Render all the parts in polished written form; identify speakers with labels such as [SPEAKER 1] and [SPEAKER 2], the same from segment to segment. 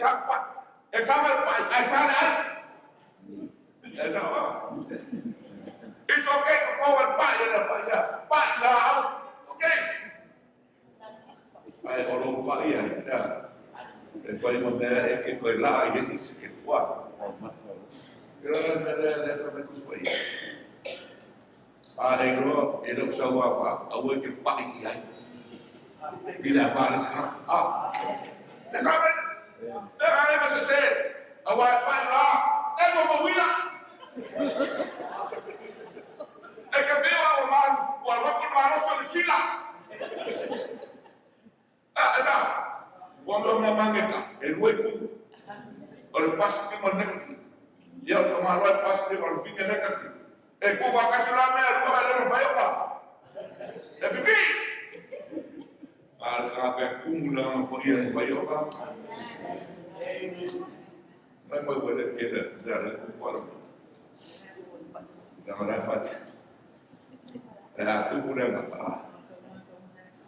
[SPEAKER 1] sa pa. E kama le pai, ai sa le ai. E sa wa. It's okay to go and pai le pai ya. Pai la au. Okay. Ai o lo pai ya. Ya. E fai mo mea e ke koe la i esi se ke kua. Ke la le le le fa me kusua i. A e lo e lo sa wa pa au e ke pai i ai. I le pa le sa. A. Le sa me. Le ga le se se. A wa pai la. E mo mo wila. E ka feo a o man, ua loko no aloso le sila. A, e sa. Ua mea mea mangeka, e lua i ku. O le positive ma le negative. Ia, o ka maloa e positive, o le finge negative. E ku whakasi la mea, lua le ma whai oka. E pipi! A le ka kumu la nga po ia whai oka. Mai mai wele ke le le le ku whara. Ia ma lai whai. E a tupu le nga wha.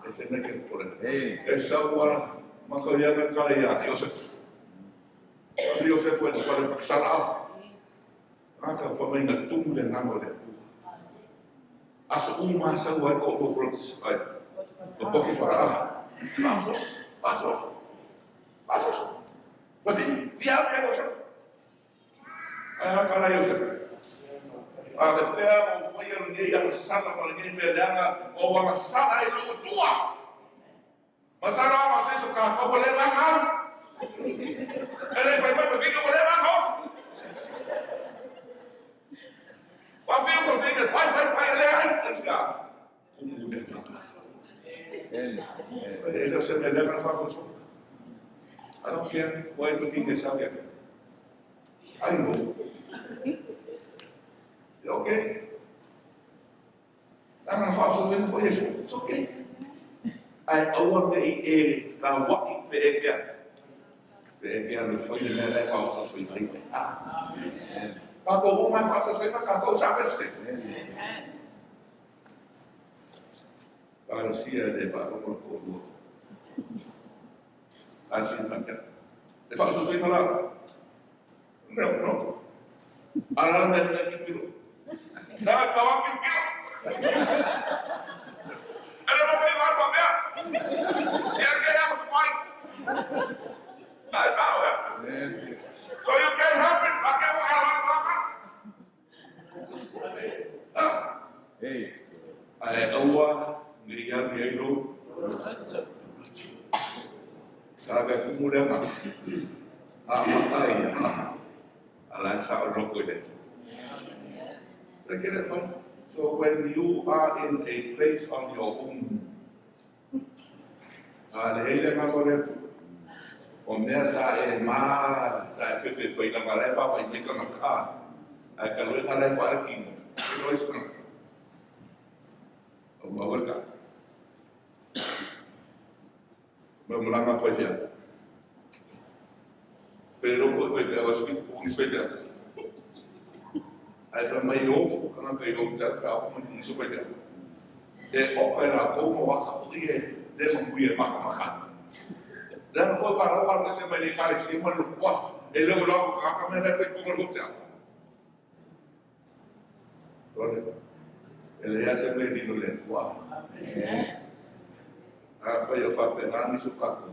[SPEAKER 1] E se meke pore. E saua maka ia me kala ia Joseph. Joseph went to le paksara. Aka fa mai nga tumu le nganga o le Atua. Aso uma sau ai ko ko protis ai. O poki fara. Asos, asos. Asos. Pati, fia ia Joseph. Ai ha kala Joseph. A le fea o foi o nei a sala ma le nei mea leanga o wanga sala i lo tua. Masala ma se so ka ko le langa. E le fai mai ko ko le langa. Wa fi ko fi fai fai fai le ai ta. Kumu le langa. E le se me le fa so. I don't care why you think it's out. I know. Okay. Nanga fa so le ko Yesu. It's okay. Ai aua me i e ka waki pe e kea. Pe e kea le fai le mea le fa so so i mai. Ah. Ka ko o mai fa so so ka ko sa pe se. Ka le sia le fa ko ko ko. Asi ma ka. Le fa so so i la. No, no. Ala le le piro. Na ka wa piro. Ele não vai lá para ver. E aquele é o pai. That's how. So you can't help it. Aquele é o pai. Ai aua ni ia ni ai ro. Ka ga kumu le ma. A mata ia. Ala sa o loko ile. So when you are in a place on your own, a le hele nga mo le o mea sa e ma sa e fefe fai la ngale pa pa i ka ka ai ka le ngale fa ki no is na o ma werka me mo la fai fia pero ko fai fia o ski ko ni fai fia ai fa mai o fu kana kai o ta ka o mo ni fai fia e o ka la ko mo wa ka e le mo mui e maka maka le mo foi para o se mai le kare se mo le kwa e le lo ka ka me le fai ko ko ta e le ya se me di le tua a fai o fa pe na mi su ka ku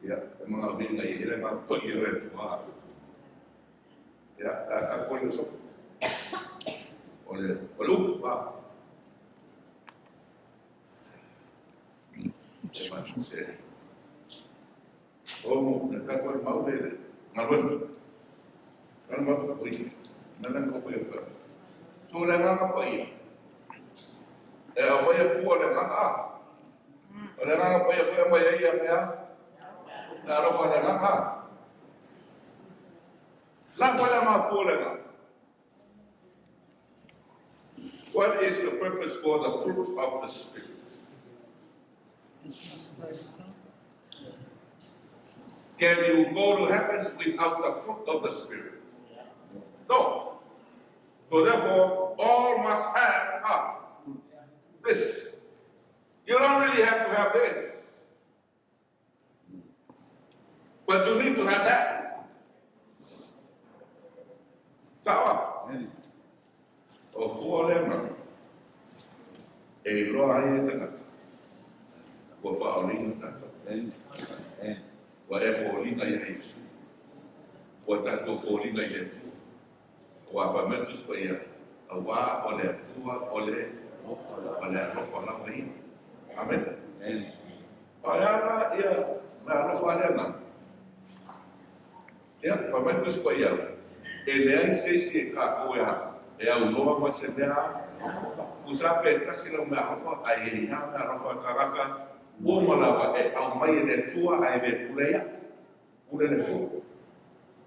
[SPEAKER 1] ya e mga vinga i le ma po i le tua ya a ko le so o le o lu va o mo na ka ko mau le ngalwe kan ma ko i na na ko ko ko to le nga pa i e o ia fu le nga a o le nga pa ia fu ma ia ia mea na ro fa le nga la fa le ma fu le nga. What is the purpose for the fruit of the Spirit? Can you go to heaven without the fruit of the Spirit? No. So therefore, all must have this. You don't really have to have this. But you need to have that. Sao? O fua lea na. E iloa ai e tagata. Ua faaoliga tatou. Ua e foliga ia Iesu. Ua tatou foliga i le Atua. Ua fai mai le Tusi Paia, auā o le Atua o le o le alofa lava ia. Amene. O le a la ia mea alofa lea na? Ia, fai mai le Tusi Paia, e leai se isi e kākou e e auloa ma se mea tusa pe tasi lau mea alofa, ae i ai lava mea alofa e tagata uma lava e aumai e le Atua ae le pule ia. Pule le Atua.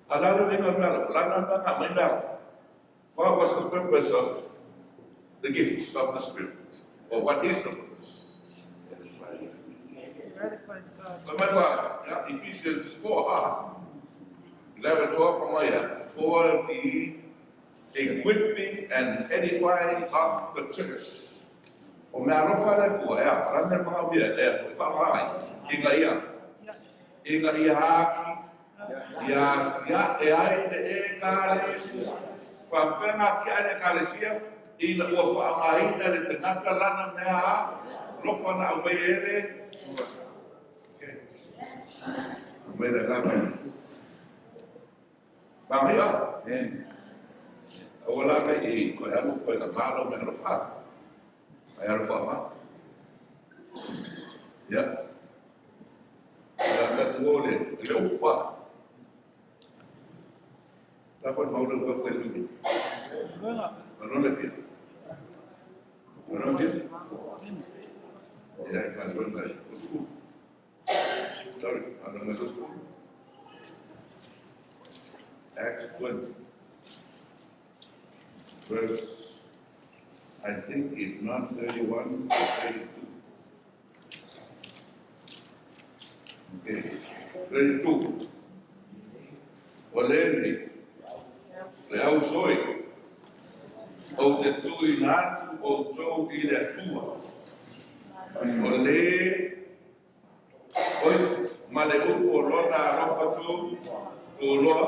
[SPEAKER 1] A la le uiga o le mea alofa, la na mea aumai mea alofa. What was the purpose of the gifts of the Spirit? Or what is the purpose? Fai mai ua, ia, Ephesians 4, ah, 11, 12, fai mai ia, for the equipping and edifying of the church. O mea alofa le Atua, ea, la mea manaomia, ea, foi whaamanga ai, ina ia, ina ia ati, ia atia'e ai le Ekalesia. Faapefea na atia'e le Ekalesia? Ina ua faaaogaina e le tagata lana mea alofa na aumai e le Atua. Okay. Aumai le agaga i le Atua. Manaia. Aua la ne i koe alu koe gagā lau mea alofa. Ai alofa ma. Ia. Ia tatu o le le upu pa. Ta foi mau le fa koe lui. Ano le fia. Ano le fia. Ia ka lona i school. Sorry, ano le school. Acts 20. Verse, I think it's not 31 or 32. Okay, 32. O lenei, le au sōi, ou te tuuina atu outou i le Atua. O le, oi, ma le upu o lona alofa tu, tuloa,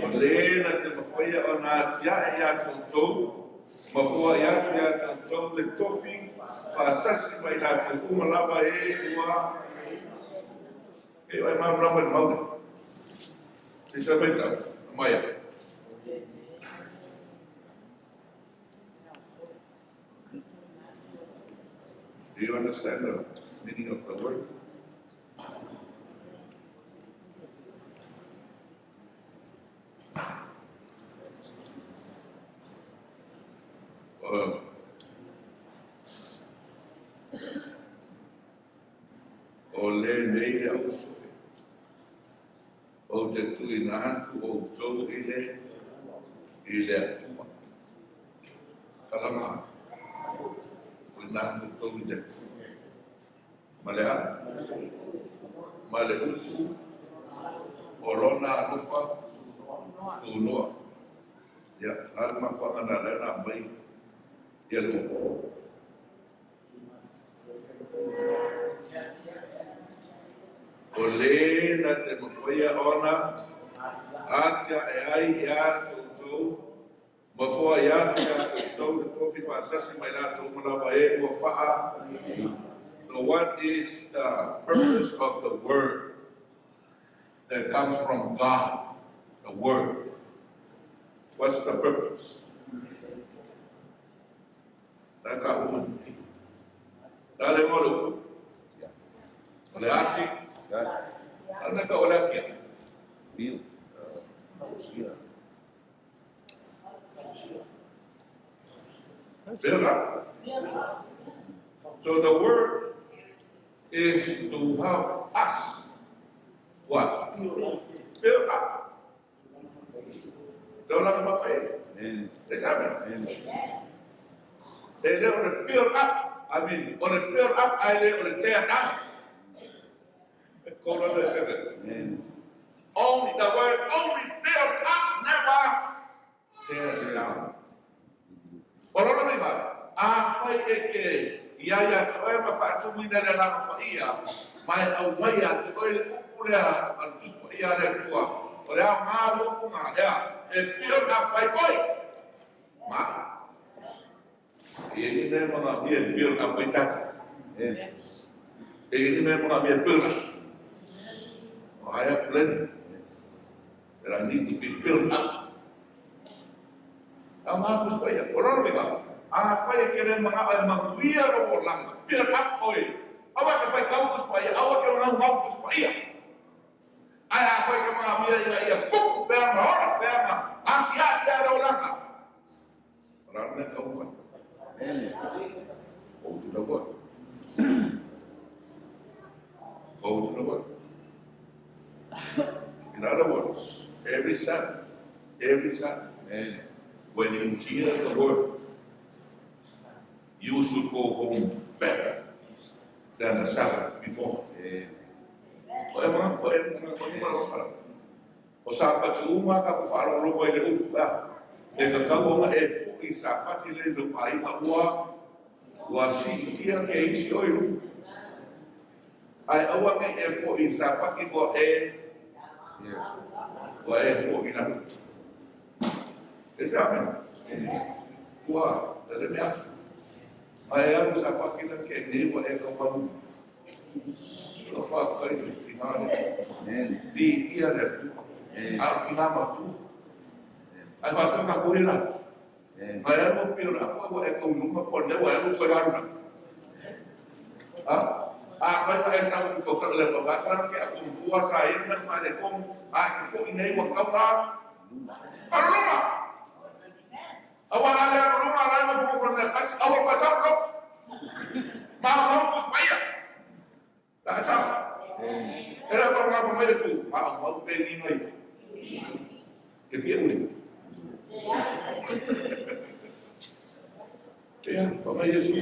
[SPEAKER 1] o le na te mafaia ona atia'e iā toutou, ma foai atu iā toutou le tofi faatasi ma i latou uma lava e ua e oe malamalama i le mau lea. Se i toe faitau, aumai atu. Do you understand the meaning of the word? O lenei le au sōi. Ou te tuuina atu outou i le i le Atua. Kalama, tuuina atu outou i le Atua. Ma le a? Ma le upu o lona alofa tuloa. Ia, a le mafuaaga na ala ai ona aumai ia le upu. O le na te mafaia ona atia'e ai iā toutou, ma foai atu iā toutou le tofi faatasi ma i latou uma lava e ua faa. So what is the purpose of the word that comes from God, the word? What's the purpose? La ka uma. La le mo le upu. O le ati. Ana ka o le ati.
[SPEAKER 2] Bill.
[SPEAKER 1] Build up. So the word is to help us what? Build up. Tulaga faapea. E sabe? E le o le build up. I mean, o le build up ae le o le tear down. E kolo le sese. Only the word only builds up, never tears down. O lona uiga, afai e te i a ia te oe ma faatumuina le Agaga Paia, Ma e aumai ia te oe le upu lea a le Tusi Paia a le Atua, o le aoga le upu na, e a? E build up ai oe. Ma au. E i ai ni mea e manaomia e build up ai tatou. E i ai ni mea e manaomia e build up. I have plenty that I need to be built up. Aoga Tusi Paia. O lona uiga, afai e te le manao e manuia lou olaga, build up oe. Aua e te faitau Tusi Paia, aua e te gaugau Tusi Paia. Ae afai e te manaomia ina ia tupu pea ma ola pea ma atiae pea le olaga, o le a le mea e tatau ona fai? Go to the Word. Go to the Word. In other words, every Sabbath, every Sabbath, when you hear the Word, you should go home better than the Sabbath before. O e mga, o e mga, o e mga, O Sapati uma ka ku faalogologo ai le upu ea, e tatau ona e foʻi i Sapati le i lou aiga ua ua siitia ke isi o i luga. Ae aua nei e foʻi i Sapati ua e ua e foʻi i lalo. E te amen. Ua let me ask you. Ae alu i Sapati la ke nei ua e kaumalu. Ua whākai le tina le Ti ia le atua. A o tina matua. Ai whāwhai ngā kore rā. Ai alu o pio le apo ua e kau lunga po ne ua e alu koe rā. A a whai wa e sa u kau sa le pa sa ke a komu tua sa e na whai le komu a ke fo i nei ua kau rā. Arulunga! Aua a le arulunga lai ma whakoko ne kasi aua pa sa ko. Ma mau kus paia. La sa. Era fa ngā pa mai su. Ma mau pe ni mai. Ke fia ui. Ea, fa mai Iesu,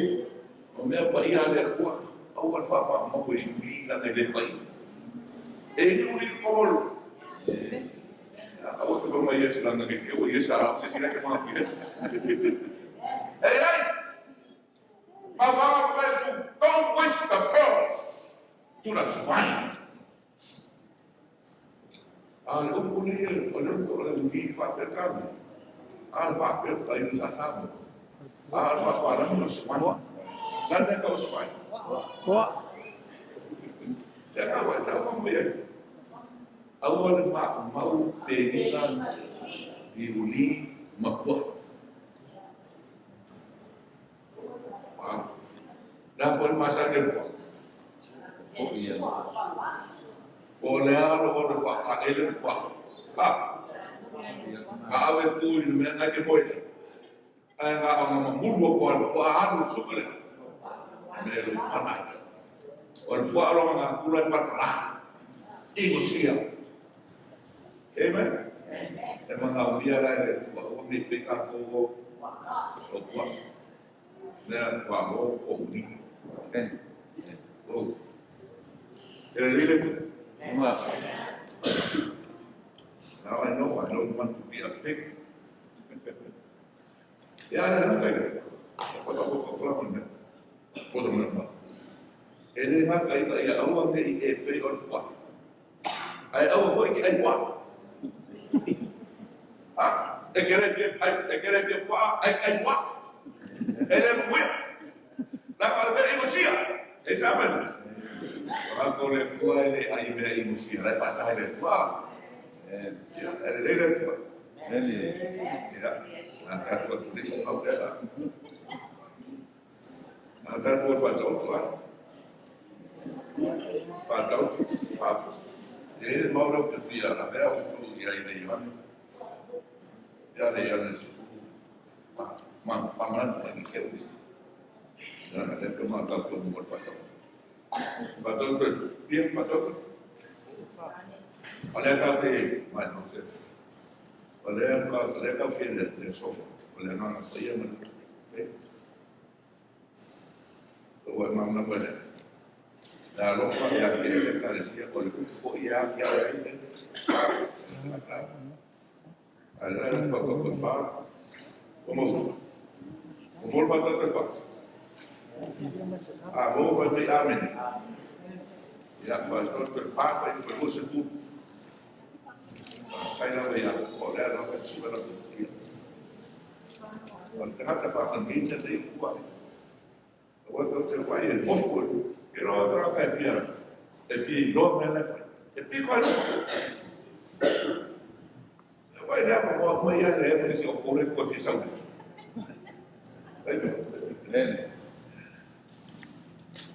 [SPEAKER 1] o mea paia a le Atua, aua le faamaumau e uli lana e le paia. E uli le pamolu. Aua te fa mai Iesu lana ke ke ua Iesu a se sila ke maa pia. Ei, ei! Ma fa mai Iesu, don't waste the pearls to the swine. A le upu nei o le upu o le uli faapea kame. A le faapea tai u sa sa. A le faapea la no swine. La ne ka swine.
[SPEAKER 2] Wa.
[SPEAKER 1] Te ka wa ta mo me. Aua le ma mau te ina i uli makua. Wow. La foi masa ke po. O le alo o le whakaele pa. Ha. Ka awe pū i le mea ngai ke poe. Ai ngā o ngā mamuru o koa, o a alu suka le. Me lo panai. O le pua aloga ngā kula i patala. Ingo sia. Amen. E manaomia la e le Atua, aua ne i pei kākou o o pua. Mea kua mo ko uli. Oh. E le lele ku. Now I know I don't want to be a pig. Ia, ia, ia, ia. Ko ta ko ko la mo. Ko ta mo. E le ngā kai ia aua ne i e pei o le pua. Ae aua foi ke ai pua. Ha? E ke le fia ai e ke le fia pua ai ai pua. E le muia. La ka le i mosia. E sa men. Ora ko le pua e le ai mea i mosia. Lai pa sa le pua. Ia, e le le pua. Ia. Na ta ko tu le mau le la. Na ta tu fa tau tu a. Fa tau tu fa. E mau rau te whia la mea o tu i ai nei ane. Ia le ane su. Ma ma ma ma ma ni ke uisi. Na na te ma tau tu mo fa tau. Fa tau tu. Ia fa tau tu. O lea ka te mai no se. O lea ka lea ka ke le le sofa. O lea nganga pa ia ma. O e mamna mo le. Le alofa ia ke le kalesia o le upu po ia ki a ai te. A le le fa ko fa. O mo. O mo fa ta fa. A mo fa te amen. Ia, ma e toe pa pa i toe se tu. Kai lava ia, o lea lava e sua lava ia. O le tagata whakamina te i kua. O te te whai e mofu e. Ke roa tagata e fia i loa mea le whai. E piko ai loa. E wai lea ma moa mai ia le e si o kore kua fia sau. Amen.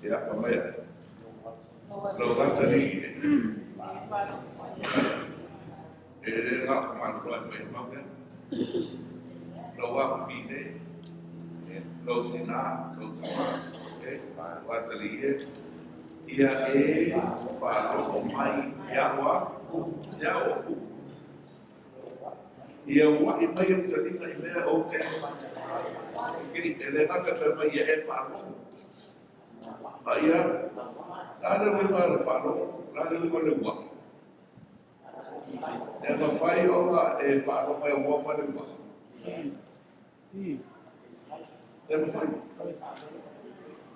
[SPEAKER 1] Ia, pa mai. Lau gata ni. E le ngā ka mana roa e whai mau mea. Lau wā whine, lau tina, lau tama, e, wātali e, ia e whaaloho mai ia wa, ia o. Ia wai mai o te ringa i mea o te, e le ngata te mai ia e whaaloho. A ia, la le winga le whaaloho, la le winga le wai. E mawhai ona e whaaloho mai o mua mai le wai. E mawhai.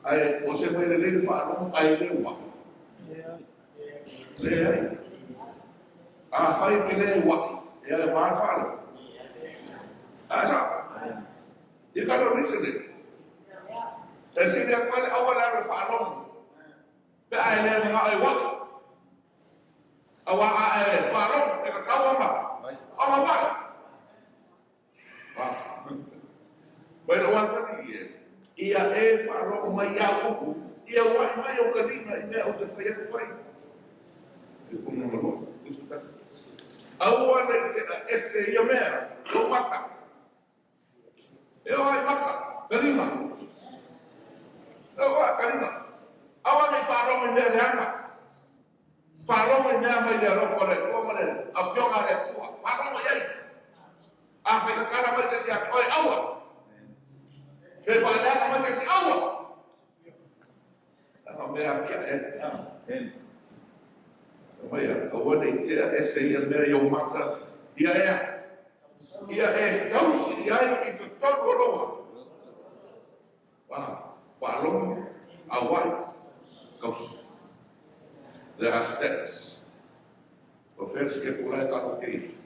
[SPEAKER 1] Ai, o se mai le le whaaloho, ai le wai. Le ai. A whai me le wai. E ai maa whaaloho. A sa. You gotta reason it. E si mea koe le aua le aro whaaloho. Pe ai le mga ai wai. Awa a e whaaloho, e ka kau ama. Ama wai. Wai le wātani e. Ia e whaaloho mai ia uku. Ia wai mai o kalina i mea o te whai atu wai. E kuna maloa. Aua nei te a ese ia mea. O mata. E o ai mata. Kalima. E o ai kalima. Aua nei whaaloho i mea leanga. Whaaloho i mea mai le alofa le tua ma le awhionga le tua. Whaaloho iai. A whaikakara mai se si a koe aua. Fe whaaleanga mai se si aua. Anga mea kia e. Mai aua nei te a ese ia mea i o mata. Ia ea. Ia e tausi ai i te tau o loa. Whaaloho, awai, kausi. There are steps. O whērs ke pulai ka hoki.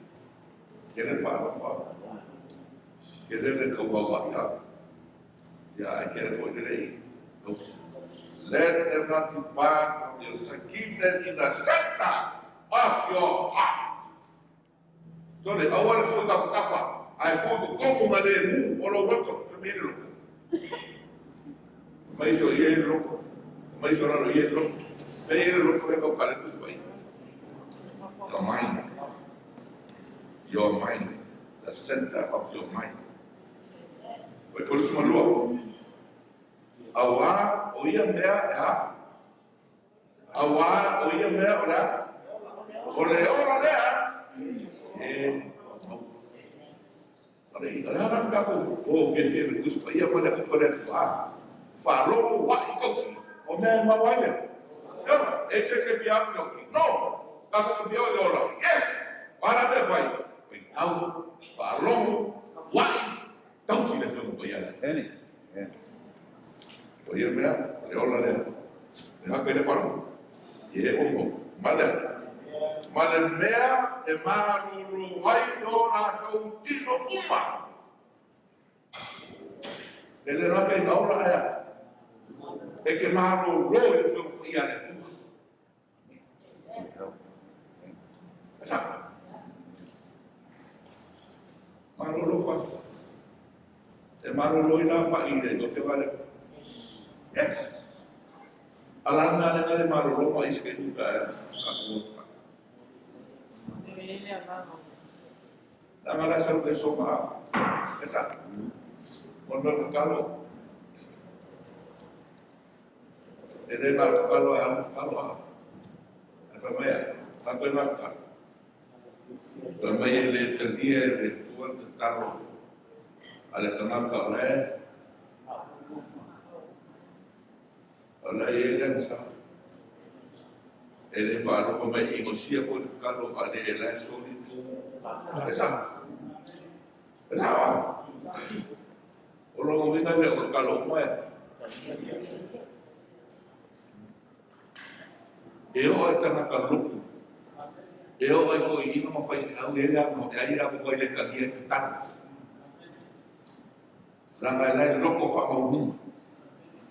[SPEAKER 1] Ke re whaaloho. Ke re re kaua wai a. Ia, e ke re fo i rei. Let them not depart from your sight. Keep them in the center of your heart. So le aua le fui kafa kafa. Ai pui ko komu nga le mu o lo wato. Ka me loko. Mai so ie loko. Mai so ralo ie loko. Me ie loko le kau kale kuspai. Your mind. Your mind. The center of your mind. Wai kolu sumalua. Awa o ia mea e a. Awa o ia mea o lea. O le ora lea. E. Ale i ala ka ko o ke ke le kuspa ia ma le ko le tua. Whaaloho wai kausi. O mea ma wai lea. Yo, e se ke fia no. No. Ka ko fia o ora. Yes. Para te whai. Wai tau. Whaaloho wai kausi le whio ko ia lea.
[SPEAKER 2] Eni.
[SPEAKER 1] O ia mea, o le ola lea. E haka i le wharo. Ie o mo. Ma lea. Ma le mea e maruru ai o rātou tino uma. E le raka i ngaura ea. E ke maruru i le whio ko ia le tua. Asa. Maruru whas. E maruru i nā pa i le to whio le. Yes. Alana le ngale maruru ma iske nuka e. Nanga la sau le soma. Esa. Ono ka kalo. E le ka kalo e amu kalo a. E pa mea. Ka koe ngā kalo. Pa mai e le talia e le tua te taro. A le kangaka o le. O le e le sa. E le whaaroko mai i ngosia fo te kalo a le e lai soli tu. Esa. E la wa. O longo winga le o kalo o moe. E oo i tagata loku. E oo i toeaiina ma faifeau e le ano e ai a i le tagia i tatalo. Leaga e la e loto faamaualuga.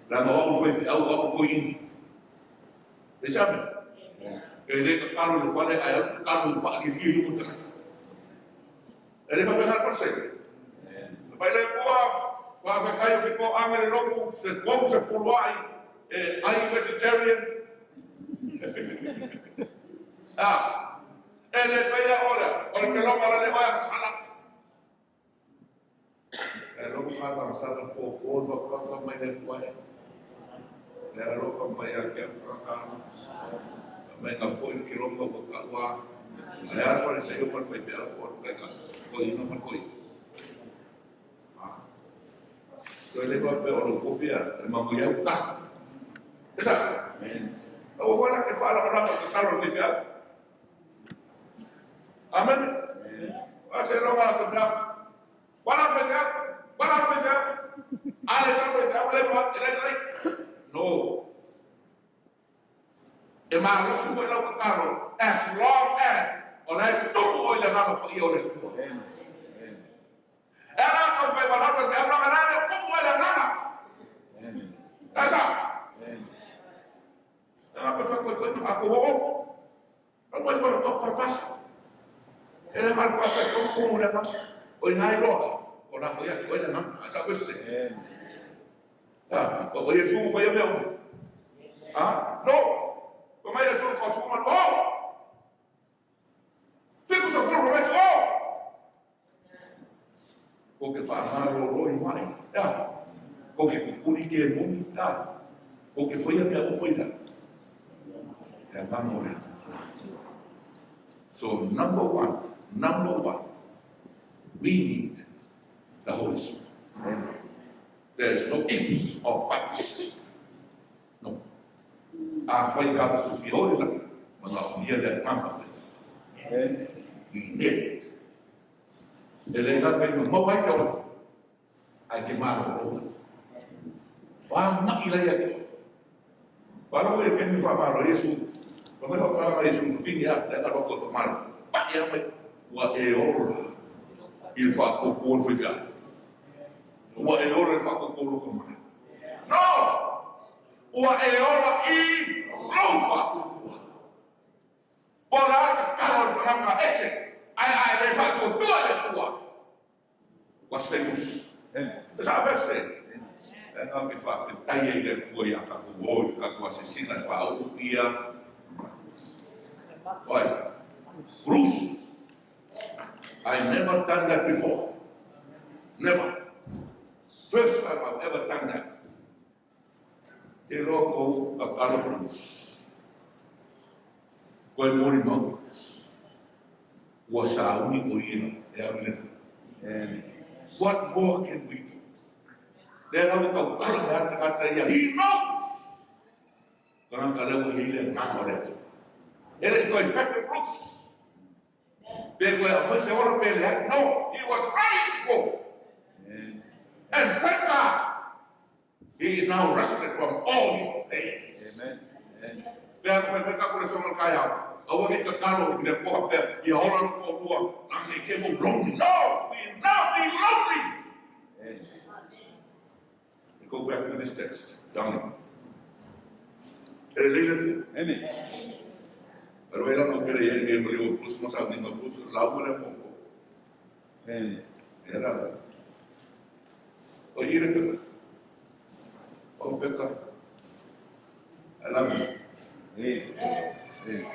[SPEAKER 1] Leaga o au faifeau o au toeaina. E se ame? E le tatalo i le fale ae alu tatalo i faalielie i luma o tagata. E le faapena le Farisai. Fai le Atua, faafetai ou te toaga i le lotu se 30 ai e ai vegetarian. Ah, e le paia ole, o le keloga la le oe sala. E lotu ka ka sala po po ba ka ka mai le Atua e. Le alofa mai a ke ka ka. Mai ka foi ke lotu ka ka ua. Ai a Farisai o ma faifeau o le ka ko ina ma ko. Toe le faapea o lou kofi a e manuia ai uta. E sa? Aua foi la ke faalagolago i tatalo a le faifeau. Amen. A se loga se mea. Wala faifeau. Wala faifeau. A le sa faifeau le ma e le le. No. E malosi foi lau tatalo as long as o la e tumu oe i le Agaga Paia o le Atua. E ala kau fai wala faifeau laga la le tumu oe i le Agaga. E sa? E la pe fai koe koe a ko o. Au mai fara au fara pasa. E le mal pasa ko kumu le Agaga. O i nai loa. O la ko ia ko le Agaga. A sa wese. Ah, o Iesu fai mea uma. Ah, no. O mai Iesu ko su ma oh. Fiku sa fulu mai oh. Ko ke whaamalo i mai. Ya. Ko ke pupuri ke moni. Ya. Ko ke whaia mea o koira. E Agaga o le Atua. So number one, we need the Holy Spirit. There's no ifs or buts. No. A whai ka puku ore la, ma ngā o ia le Agaga o le Atua. We need it. E le ngā kai ma mau ai te ora, ai ke māro o ora. Whā mai lai a te ora. Whāro e kemi whamaro Yesu, pa mai whakara Yesu whawhini a, le anga roko whamaro. Pa ia mai, ua e ora i le whaakōkō le whaiwhea. Ua e ora i le whaakōkō loko mai. No! Ua e ora i lou whaakōkōa. Po la tatalo le tagata ese, ae ae le whaatuatua le Atua. What's the use? E sa vese. E ngā ke whaafetai ai le Atua i a tātou o, i tātou asesina e whaau ia. Oi, Bruce, I never done that before. Never. First time I've ever done that. Te roa kou ka karo Bruce. Koe mori mau. Ua sauni o ia e au le. What more can we do? Le rau kau kala mea tangata ia. He knows! Karanga leo i le ngā o le atu. E le koe whewhe Bruce. Pe koe a mai se ora pe le. No, he was ready to go. And thank God, he is now rested from all his pains.
[SPEAKER 2] Amen. Amen.
[SPEAKER 1] Pe a koe pe kako le songa kai au. Aua ke tatalo i le poha pea i a ora lo lua nā me ke mo lonely. No, we not be lonely.
[SPEAKER 2] Amen.
[SPEAKER 1] We go back to this text. Down. E le leila tu.
[SPEAKER 2] Amen.
[SPEAKER 1] Pero ela no pere e e mali o plus mo sa ni ma plus la mo le mo.
[SPEAKER 2] Amen.
[SPEAKER 1] Era. O ire pe. O peka. I love you.
[SPEAKER 2] Yes. Yes.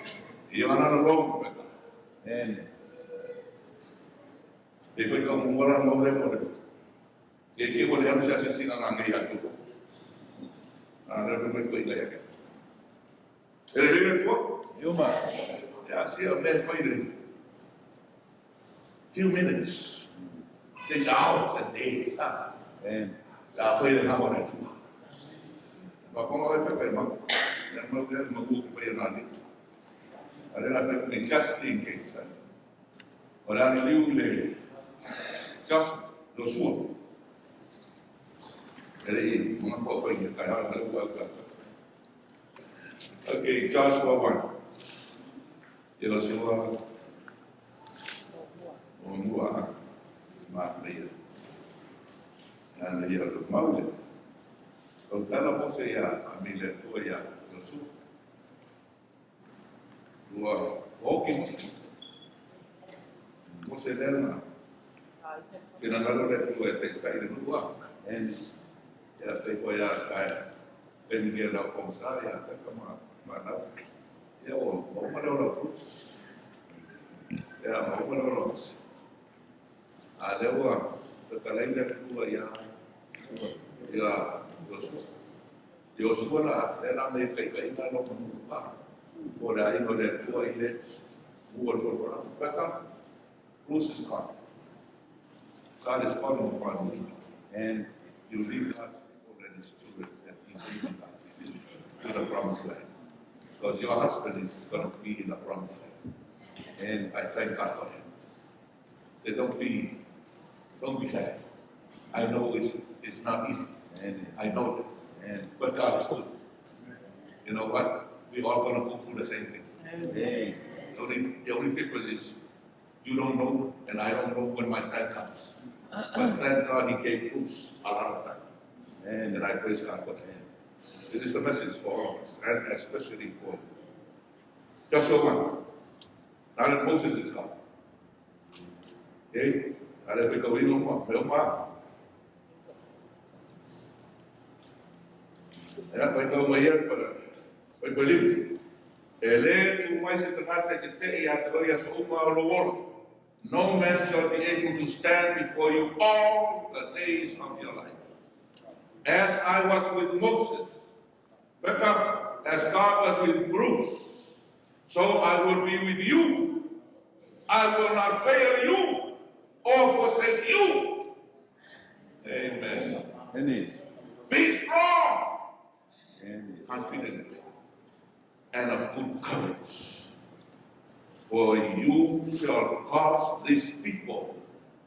[SPEAKER 1] You are not alone, peka.
[SPEAKER 2] Amen.
[SPEAKER 1] E foi ka mo wala mo le mo le. E ke ko le anu sa se sina na ngai atu. A re pe ko ila ya ke. E le le tu.
[SPEAKER 2] Yuma.
[SPEAKER 1] Ya si a me fai le. Few minutes. Takes hours and days. Ah.
[SPEAKER 2] Amen.
[SPEAKER 1] La fai le na wala tu. Ma ko ngai pe pe ma. Ya ma le ma ku fai na ni. A le la pe just in case. O le ana liu le just lo sua. E le i mga kua fai kai hala le ua ka. Okay, Joshua 1. Joshua muamua manaia. Ana ia le maule. O tala Mose ia a mi le tua ia Joshua. Ua oki Mose. Mose lena. Finangalo le tua e te tai le nua.
[SPEAKER 2] Amen.
[SPEAKER 1] Ia te koe ia kai. Peni ia lau konsa ia te kama manau. Ia o o ma le ola Bruce. Ia o ma le ola Bruce. A le ua te talai le tua ia ia Joshua. Joshua la le la me kai kai na lo manu pa. O le ai no le tua i le ua le ua Becca, Bruce is gone. God is calling upon you.
[SPEAKER 2] Amen.
[SPEAKER 1] You lead God's people and His children and He's leading us to the promised land. Because your husband is going to be in the promised land.
[SPEAKER 2] Amen.
[SPEAKER 1] I thank God for him. Say, don't be sad. I know it's not easy.
[SPEAKER 2] Amen.
[SPEAKER 1] I know that.
[SPEAKER 2] Amen.
[SPEAKER 1] But God is good. You know what? We all going to go through the same thing.
[SPEAKER 2] Amen.
[SPEAKER 1] The only difference is you don't know and I don't know when my time comes. But thank God He gave Bruce a lot of time.
[SPEAKER 2] Amen.
[SPEAKER 1] And I praise God for that. This is a message for all of us, and especially for Joshua 1. Now that Moses is gone. Okay? Ale fai kau ino ma, meo ma. Ea fai kau mai ia whara. Fai kau limu. E le tu mai se tagata ke te i a toi a sa uma o lo ora. No man shall be able to stand before you all the days of your life. As I was with Moses, Becca, as God was with Bruce, so I will be with you. I will not fail you or forsake you. Amen.
[SPEAKER 2] Amen.
[SPEAKER 1] Be strong,
[SPEAKER 2] Amen.
[SPEAKER 1] confident, and of good courage. For you shall cause these people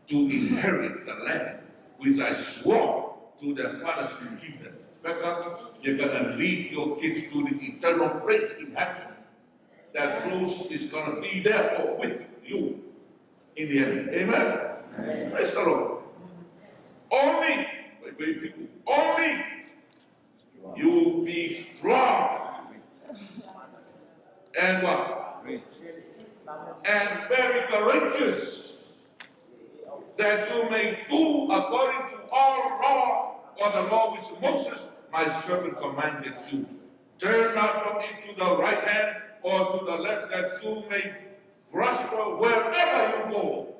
[SPEAKER 1] to inherit the land which I swore to their fathers to give them. Becca, you're going to lead your kids to the eternal place in heaven. That Bruce is going to be there for with you in the end. Amen.
[SPEAKER 2] Amen.
[SPEAKER 1] Praise the Lord. Only, wait, wait, wait, only you be strong and what?
[SPEAKER 2] Great.
[SPEAKER 1] And very courageous, that you may do according to all law or the law which Moses my servant commanded you. Turn not from it to the right hand or to the left, that you may prosper wherever you go.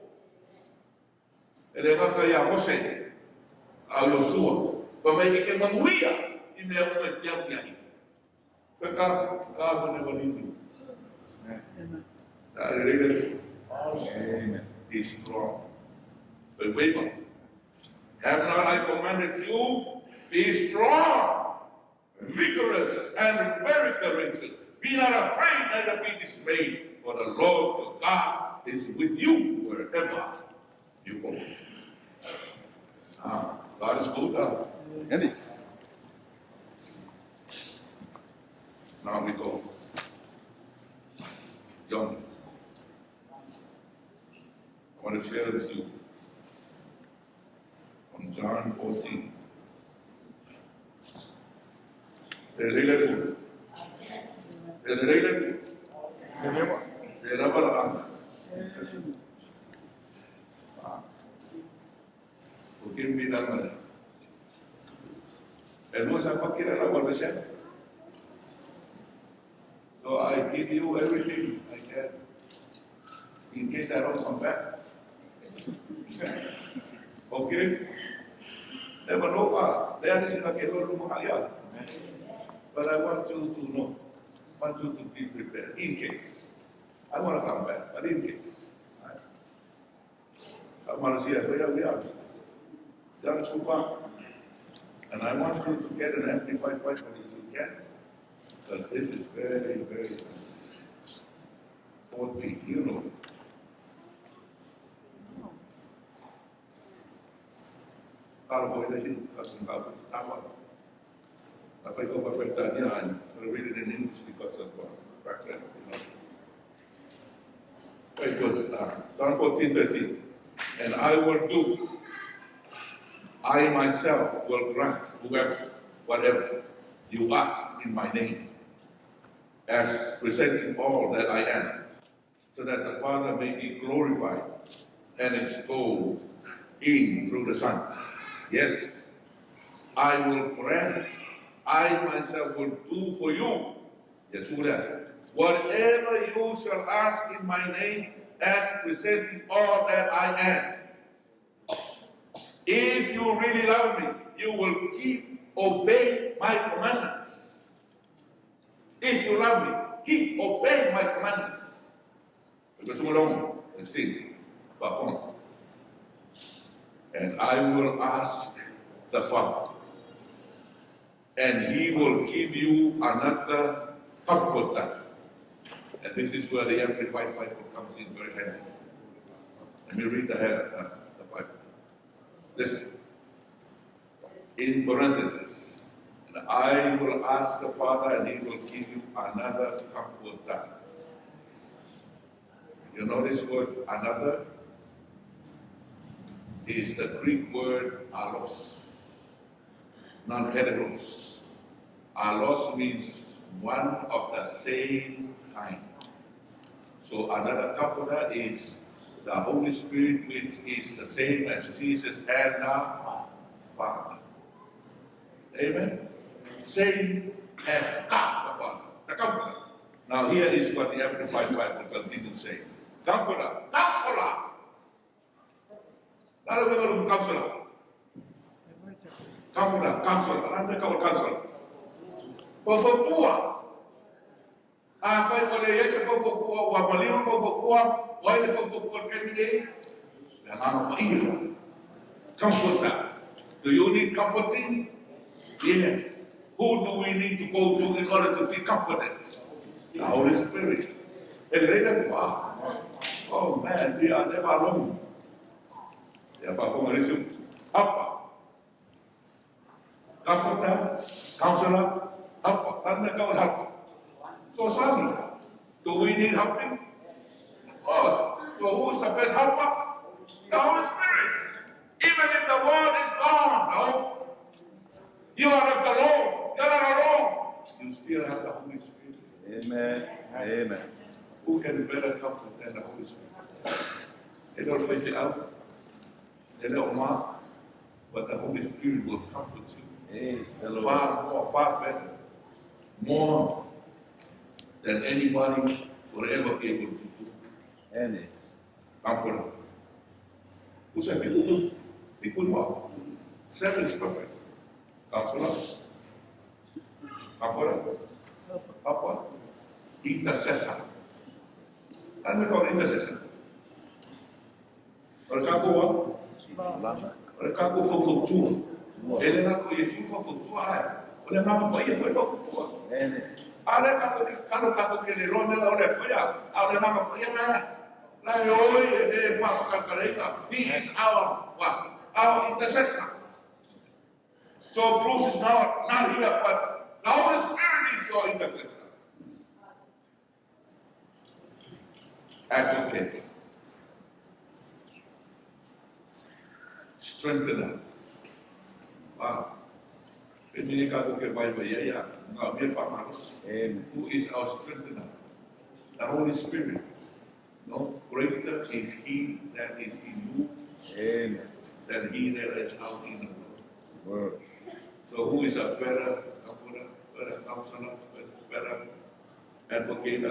[SPEAKER 1] E le ngaka ia Mose, a Iosua, pa mai e ke manuia i mea uma e te au i. Peka, ka will never leave you. Amen.
[SPEAKER 2] Amen.
[SPEAKER 1] Be strong. But wait, have not I commanded you? Be strong, vigorous, and very courageous. Be not afraid, neither be dismayed, for the Lord your God is with you wherever you go. God is good.
[SPEAKER 2] Amen.
[SPEAKER 1] Now we go. Young. I want to share with you from John 14. E leila ku. E leila ku. E lava la anga. O ke mi la mala. E lua sa pakira la wala siya. So I give you everything I can in case I don't come back. Okay? Never know. There is a But I want you to know, want you to be prepared in case. I want to come back, but in case. Right? And I want you to get an amplified Bible if you can, because this is very, very 40, you know. Going to read it in English because of background. Wait for the John 14, 13. And I will do, I myself will grant whoever, whatever you ask in my name, as presenting all that I am, so that the Father may be glorified and extolled in through the Son. Yes, I will grant, I myself will do for you, yes, whatever you shall ask in my name, as presenting all that I am. If you really love me, you will keep obey my commandments. If you love me, keep obeying my commandments. 16. And I will ask the Father, and he will give you another comforter. And this is where the Amplified Bible comes in very handy. Let me read the Bible. Listen. In parentheses, and I will ask the Father, and he will give you another comforter. You know this word, another, is the Greek word allos, not heteros. Allos means one of the same kind. So another comforter is the Holy Spirit, which is the same as Jesus and the Father. Amen? Same as God the Father, the Comforter. Now here is what the Amplified Bible continues saying. Comforter, counselor. Counselor. Comforter, counselor. Counselor. Fofopua. A fai o le ia se fofopua, ua maliu fofopua, o le fofopua kemine. Le ngano paia. Comforter. Do you need comforting? Yes. Who do we need to go to in order to be comforted? The Holy Spirit. Oh man, we are never alone. Helper. Comforter, counselor, helper. Helper. So sorry. Do we need helping? Of course. So who is the best helper? The Holy Spirit. Even if the world is gone, no? You are not alone. You're not alone. You still have the Holy Spirit.
[SPEAKER 2] Amen. Amen.
[SPEAKER 1] Who can better comfort than the Holy Spirit? They don't fight it out. They don't want, but the Holy Spirit will comfort you.
[SPEAKER 2] Yes, the Lord.
[SPEAKER 1] Far more, far better. More than anybody will ever be able to do.
[SPEAKER 2] Amen.
[SPEAKER 1] Comfort. Who said people? People. 7 is perfect. Counselor, comforter, helper, intercessor. Ano call intercessor? O le kako wa? O le kako fautua. E le nako Yesu fautua ai. O le ngaka pa ia foi fautua. A le kako ke kalo kako ke le rone o le koia. A le ngaka pa ia nga. La e oi e whakakakareka. He is our what? Our intercessor. So Bruce is not here, but the Holy Spirit is your intercessor. Advocate. Strengthener. Wow.
[SPEAKER 2] Amen.
[SPEAKER 1] Who is our strengthener? The Holy Spirit. No, greater is he that is in you.
[SPEAKER 2] Amen.
[SPEAKER 1] Than he that is out in the world.
[SPEAKER 2] Word.
[SPEAKER 1] So who is a better comforter, better counselor, better advocate,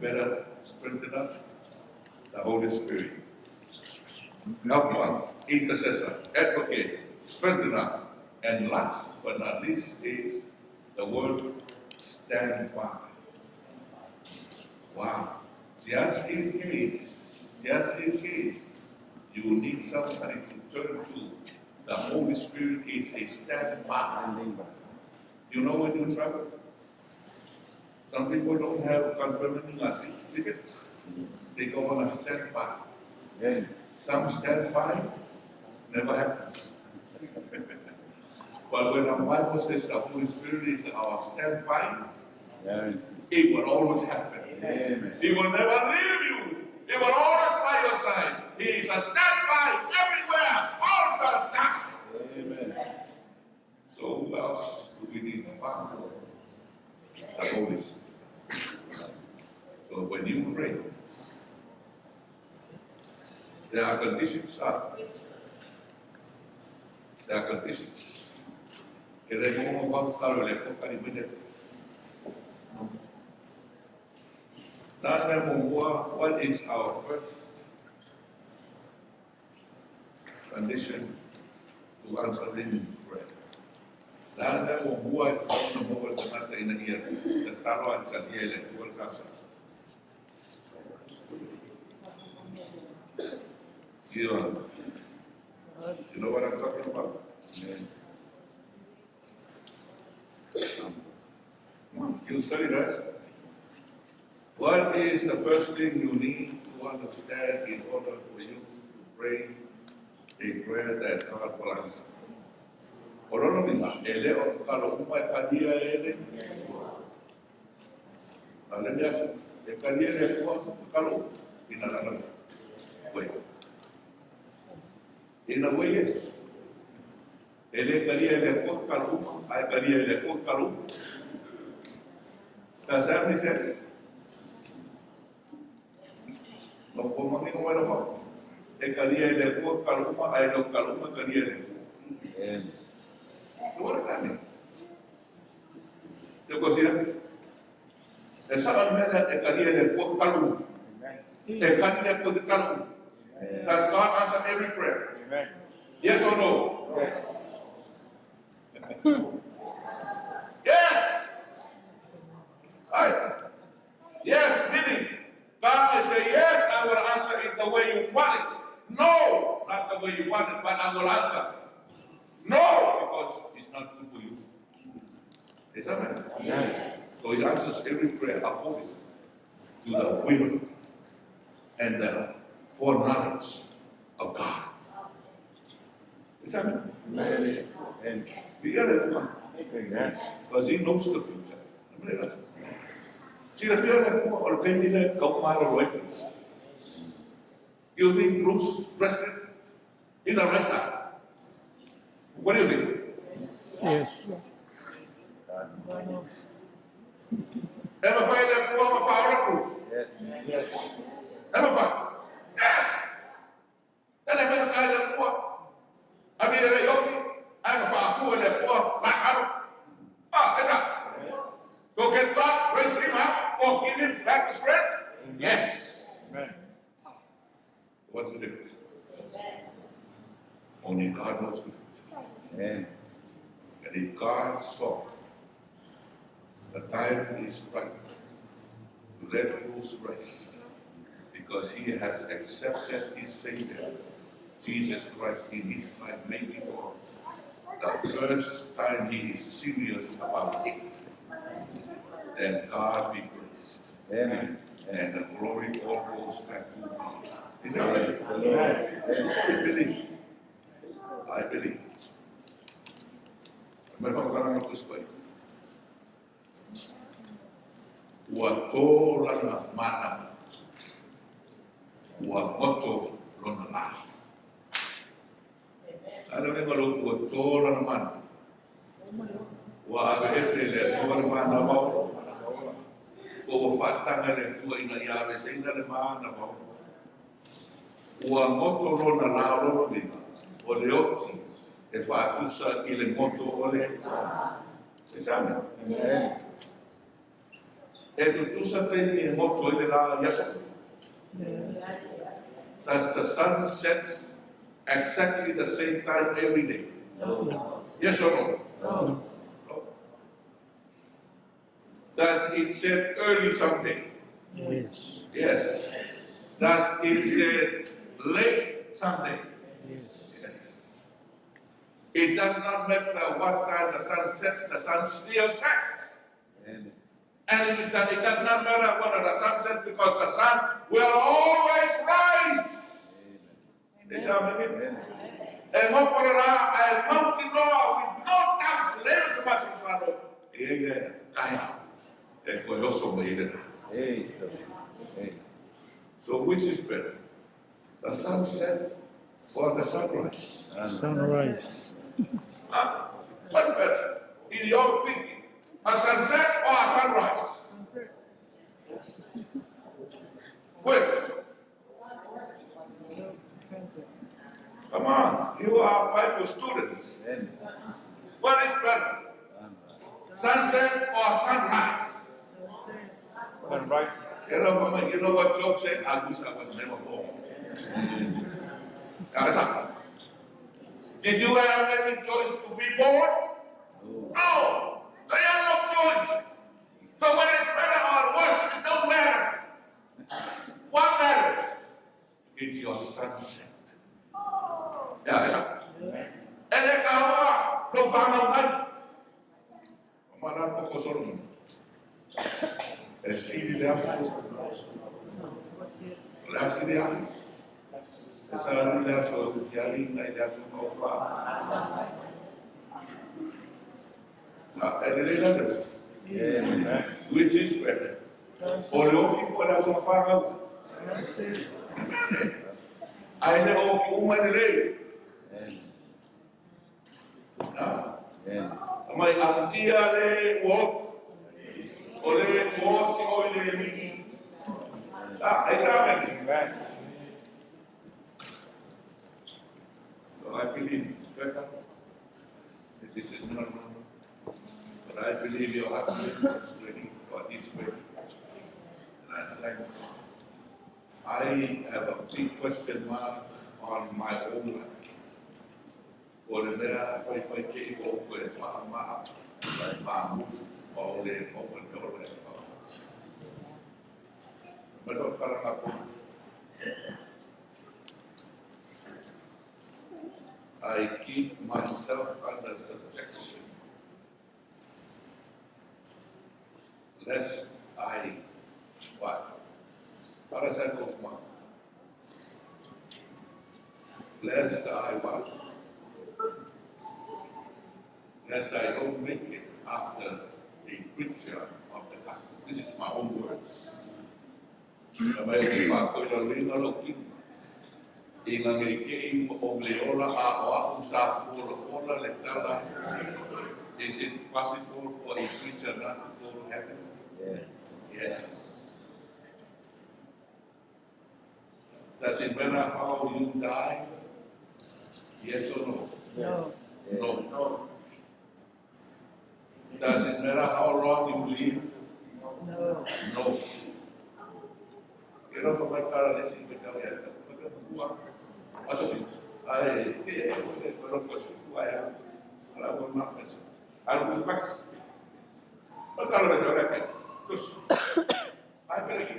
[SPEAKER 1] better strengthener? The Holy Spirit. Helper, intercessor, advocate, strengthener, and last but not least is the word stand by. Wow. Just in case, you need somebody to turn to, the Holy Spirit is a standby. You know when you travel? Some people don't have confirming tickets. They go on a standby.
[SPEAKER 2] Yeah.
[SPEAKER 1] Some standby never happens. But when the Bible says the Holy Spirit is our standby,
[SPEAKER 2] Guarantee.
[SPEAKER 1] It will always happen.
[SPEAKER 2] Amen.
[SPEAKER 1] He will never leave you. He will always by your side. He is a standby everywhere, all the time.
[SPEAKER 2] Amen.
[SPEAKER 1] So who else do we need apart from the Holy Spirit? So when you pray, there are conditions. There are conditions. E le mo mo pa le ko ka ni mene. What is our first condition to answering prayer? Nana mo mua e na mo le tangata ina ia te talo a ka ia le tua kasa. You know what I'm talking about?
[SPEAKER 2] Amen.
[SPEAKER 1] You study that. What is the first thing you need to understand in order for you to pray a prayer that God will answer? O lona uiga, e le o tatalo uma e talia e le A le mea e talia e le Atua tatalo in another way. In a way, yes. E le talia e le Atua tatalo uma, a e talia e le Atua tatalo uma. Does that make sense? No ko mangi mo wala pa. E talia e le Atua tatalo uma, a e le tatalo uma e talia e le Atua.
[SPEAKER 2] Amen.
[SPEAKER 1] So what does that mean? Te considera? E sa mea e talia e le Atua tatalo uma. E talia e le Atua tatalo uma.
[SPEAKER 2] Amen.
[SPEAKER 1] Does God answer every prayer?
[SPEAKER 3] Amen.
[SPEAKER 1] Yes or no?
[SPEAKER 3] Yes.
[SPEAKER 1] Yes. Right. Yes, meaning God may say, yes, I will answer it the way you want it. No, not the way you want it, but I will answer. No, because it's not good for you. Is that right?
[SPEAKER 2] Amen.
[SPEAKER 1] So he answers every prayer according to the will and the foreknowledge of God. Is that right?
[SPEAKER 2] Amen. Amen.
[SPEAKER 1] You got it.
[SPEAKER 2] Amen.
[SPEAKER 1] Because he knows the future. Silafia le Atua o le taimi lea e tau malolo ai Bruce. You think Bruce rested in the right time? What do you think?
[SPEAKER 4] Yes.
[SPEAKER 1] E mafai e le Atua ona faaola Bruce.
[SPEAKER 2] Yes.
[SPEAKER 3] Yes.
[SPEAKER 1] E mafai. Yes! E le faigata i le Atua. A mi le ioki, ai ma faapu e le Atua, Lasaro. Ah, is that? So can God raise him up or give him back the strength? Yes.
[SPEAKER 3] Amen.
[SPEAKER 1] What's the difference? Only God knows the future.
[SPEAKER 2] Amen.
[SPEAKER 1] And if God saw the time is right to let Bruce rest, because he has accepted his Savior, Jesus Christ, in his life, maybe for the first time he is serious about it, then God be praised.
[SPEAKER 2] Amen.
[SPEAKER 1] And the glory all goes back to him. Is that right?
[SPEAKER 2] Praise the Lord.
[SPEAKER 1] I believe. I believe. Me whakakaranga this way. Ua tō lana mana. Ua goto lona lā. Ana me ngalo ua tō lana mana. Ua aveese e le Atua le mana vao. Ko ua faataga e le Atua ina ia aveeseina le mana vao. Ua goto lona lā o lona uiga. O le oti e faatusa i le goto o le. E sa mea.
[SPEAKER 2] Amen.
[SPEAKER 1] E tutusa taimi e goto ai le lā i aso. Does the sun sets exactly the same time every day? Yes or no?
[SPEAKER 4] No.
[SPEAKER 1] No. Does it set early someday?
[SPEAKER 4] Yes.
[SPEAKER 1] Yes. Does it set late someday?
[SPEAKER 4] Yes.
[SPEAKER 1] Yes. It does not matter what time the sun sets, the sun still sets.
[SPEAKER 2] Amen.
[SPEAKER 1] And it does not matter when the sun sets because the sun will always rise. Is that what I mean?
[SPEAKER 2] Amen.
[SPEAKER 1] E goto le lā, ae mautinoa with no doubt, le sa masamasalo, e ia taeao. E koe oso mai le.
[SPEAKER 2] Praise the Lord. Amen.
[SPEAKER 1] So which is better? The sunset or the sunrise?
[SPEAKER 4] Sunrise.
[SPEAKER 1] Huh? What's better? In your thinking, a sunset or a sunrise? Which? Come on, you are Bible students.
[SPEAKER 2] Amen.
[SPEAKER 1] What is better? Sunset or sunrise?
[SPEAKER 2] Sunrise.
[SPEAKER 1] You know what Job said? I wish I was never born. Now, listen. Did you have any choice to be born? No. They have no choice. So whether it's better or worse, it don't matter. What matters? It's your sunset. Yeah, listen. E le ka hoa, no whanau mai. O mana poko Solomon. E siri le aso. O le aso le aso. E sa le aso, e ali ngai le aso ka opa. Na, e le le le.
[SPEAKER 2] Amen.
[SPEAKER 1] Which is better? O le oki po le aso whanau. Ai le oki uma le le.
[SPEAKER 2] Amen.
[SPEAKER 1] Na,
[SPEAKER 2] Amen.
[SPEAKER 1] mai antia le uot. O le uot o le miki. Ah, e sa me.
[SPEAKER 2] Amen.
[SPEAKER 1] So I believe, Becca, this is not normal, but I believe your husband was ready or is ready. And I thank God. I have a big question mark on my own life. O le mea fai fai ke i o koe wha maa, lai maa mufu, o le o le o le Ma to karanga po. I keep myself under subjection, lest I, what? How does that go, Mark? Lest I what? Lest I don't make it after a preacher of the gospel. This is my own words. Na mai o te whākoira lina lo kino. I ngā ngei ke i o le ola a o aku sa fōla fōla le tala. Is it possible for a preacher not to go to heaven?
[SPEAKER 2] Yes.
[SPEAKER 1] Yes. Does it matter how you die? Yes or no?
[SPEAKER 4] No.
[SPEAKER 1] No. Does it matter how long you live?
[SPEAKER 4] No.
[SPEAKER 1] No. Quiero formar para decir que te voy a Ai, e e lo posso ai ala ko ma pesa. Ala ko pas. Pa kala le tole ke. Tus. Ai pele ki.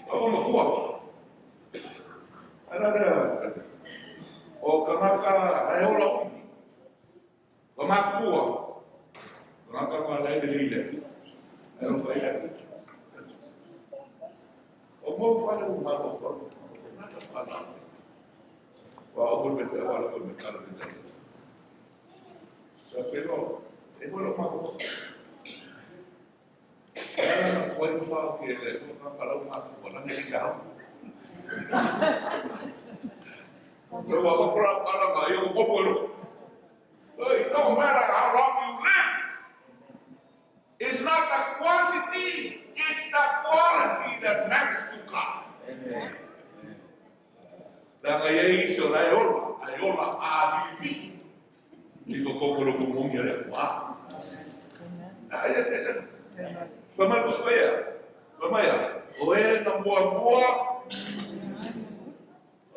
[SPEAKER 1] O mo kuwa. Ala le. O kamaka ai ola umi. Kamakua. Kamaka ma lai le le. Ai o fai le. O mo fale o ma o ko. Wa o me te wa lo me kala le. Sa pero e mo lo ma ko. Ala na ko i fa ke le ko ka kala ma ko la ne sa. Pero wa ko kala ka yo ko fo lo. Hey, no matter how long you live, it's not the quantity, it's the quality that matters to God.
[SPEAKER 2] Amen.
[SPEAKER 1] La ngai e iso la e ola, a e ola a vivi. Dico como lo kumungi le wa. Ah, yes, yes. Pa mai kuspeia. Pa mai o e na mua mua.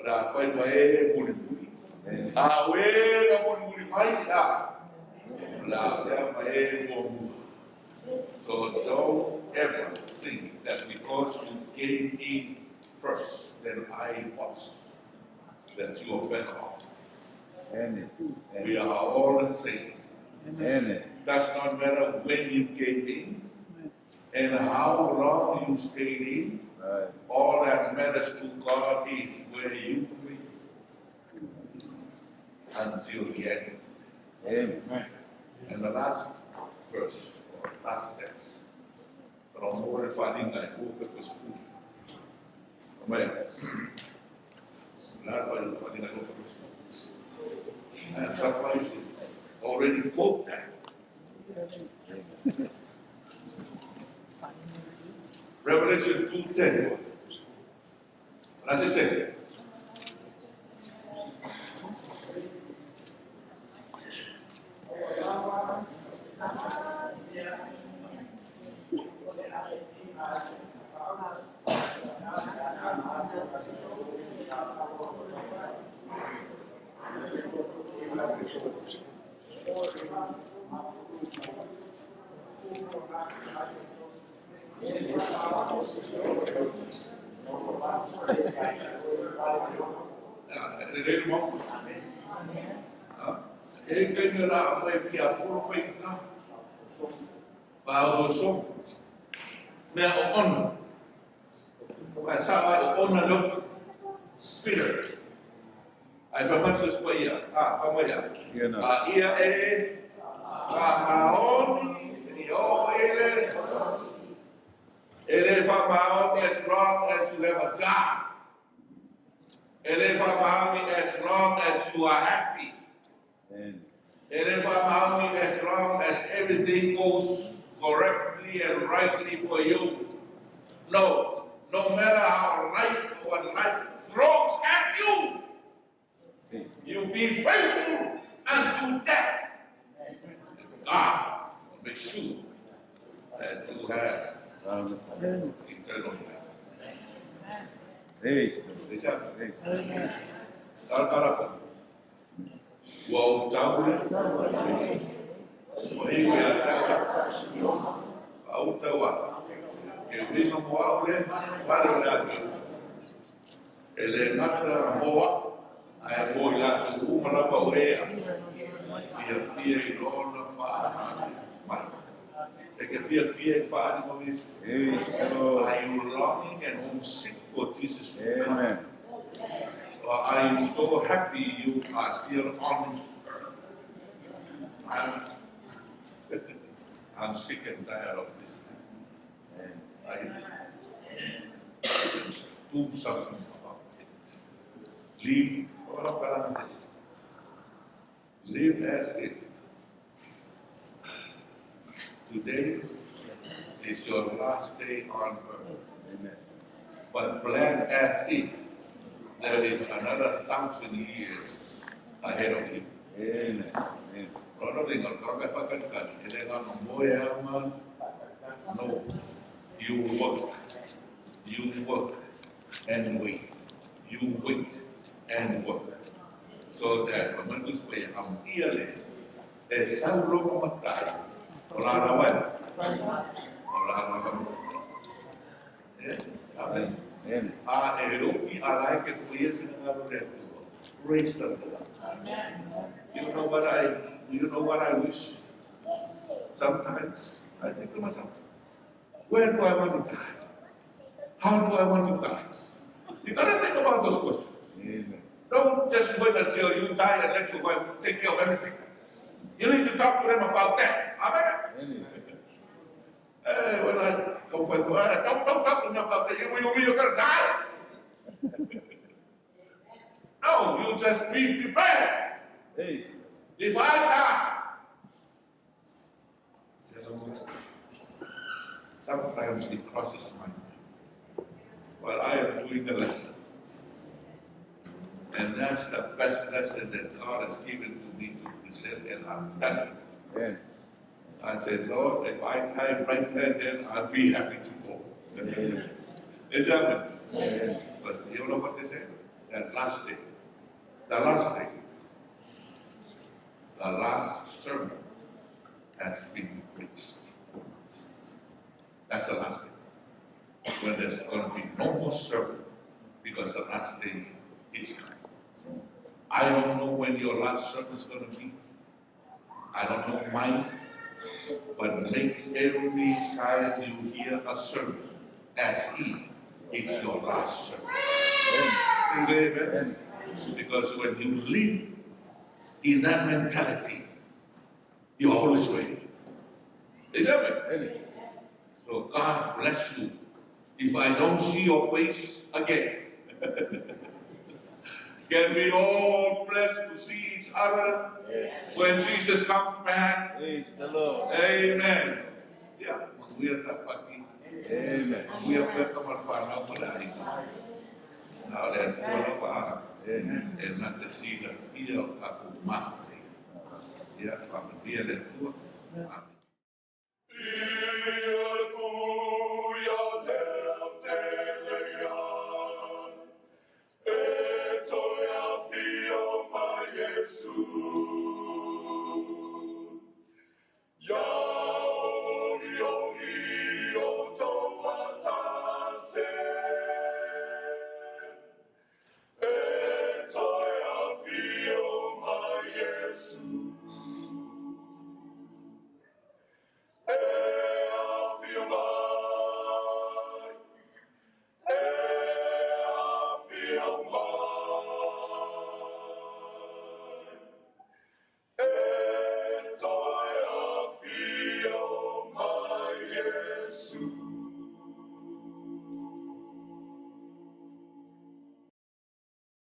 [SPEAKER 1] Ora fai pa e muli muli.
[SPEAKER 2] Amen.
[SPEAKER 1] A o e na muli muli mai a. La lea ma e mua mua. So don't ever think that because you came in first than I was, that you are better off.
[SPEAKER 2] Amen.
[SPEAKER 1] We are all the same.
[SPEAKER 2] Amen.
[SPEAKER 1] Does not matter when you came in and how long you stayed in.
[SPEAKER 2] Right.
[SPEAKER 1] All that matters to God is where you live until the end.
[SPEAKER 2] Amen.
[SPEAKER 1] And the last verse, or last text, O mo le faaaliga e 20. Mai. La faaaliga e 20. And somebody should already quote that. Revelation 2:10. What does it say? E le mo. E ke ni la mai ki a polo fai ka. Pa o so. Me o ona. Ka sa o ona lo. Peter. Ai fa matu spa ia. Ah, fa mai ia.
[SPEAKER 2] Ia na.
[SPEAKER 1] A ia e ka haoni i o ele. E le fa maoni as long as you have a job. E le fa maoni as long as you are happy.
[SPEAKER 2] Amen.
[SPEAKER 1] E le fa maoni as long as everything goes correctly and rightly for you. No, no matter how life or what life throws at you, you be faithful unto death. God will make sure that you have eternal life.
[SPEAKER 2] Praise the Lord.
[SPEAKER 1] Is that
[SPEAKER 2] Praise the Lord.
[SPEAKER 1] Tara Ua ou tau le. O e ke a tasa. A ou tau a. Ke uinga mo au le, wale o le atu. E le ngata moa, ai mo i latu uma lava o ea. Fia fia i lona wha mai. E ke fia fia i wha mo i.
[SPEAKER 2] Praise the Lord.
[SPEAKER 1] Are you longing and homesick for Jesus to come?
[SPEAKER 2] Amen.
[SPEAKER 1] Or are you so happy you are still on this earth? I'm sick and tired of this.
[SPEAKER 2] Amen.
[SPEAKER 1] I do something about it. Live, what about this? Live as if today is your last day on earth.
[SPEAKER 2] Amen.
[SPEAKER 1] But plan as if there is another 1,000 years ahead of you.
[SPEAKER 2] Amen. Amen.
[SPEAKER 1] No, you work. You work and wait. You wait and work. So that for this way, I'm here. E saulo matai. O la la wa. O la la wa. Eh? Amen.
[SPEAKER 2] Amen.
[SPEAKER 1] A e roki a lai ke fuie whina ngā le atua. Praise the Lord. You know what I wish? Sometimes I think to myself, where do I want to die? How do I want to die? You gotta think about those questions.
[SPEAKER 2] Amen.
[SPEAKER 1] Don't just wait until you die and let your wife take care of everything. You need to talk to them about that. Amen.
[SPEAKER 2] Amen.
[SPEAKER 1] Hey, when I go for don't talk to me about that. You're gonna die. No, you just be prepared.
[SPEAKER 2] Praise.
[SPEAKER 1] If I die, you know, sometimes it crosses my mind while I am doing the lesson. And that's the best lesson that God has given to me to present, and I've done it.
[SPEAKER 2] Amen.
[SPEAKER 1] I said, Lord, if I die right there, then I'll be happy to go.
[SPEAKER 2] Amen.
[SPEAKER 1] Is that it?
[SPEAKER 2] Amen.
[SPEAKER 1] But you know what they say? That last day. The last day. The last sermon has been preached. That's the last day. When there's going to be no more sermon, because the last day is coming. I don't know when your last sermon is going to be. I don't know mine. But make every time you hear a sermon as if it's your last sermon.
[SPEAKER 2] Amen.
[SPEAKER 1] Amen.
[SPEAKER 2] Amen.
[SPEAKER 1] Because when you live in that mentality, you're always ready. Is that right?
[SPEAKER 2] Amen.
[SPEAKER 1] So God bless you. If I don't see your face again, can we all bless to see each other when Jesus comes back?
[SPEAKER 2] Praise the Lord.
[SPEAKER 1] Amen. Ia, manuia Safaki.
[SPEAKER 2] Amen.
[SPEAKER 1] Manuia Peka ma le fanau ma le aiga. Na o le Atua lava
[SPEAKER 2] Amen.
[SPEAKER 1] e na te silafia o tatou mafutaia. Ia, faamanuia le Atua.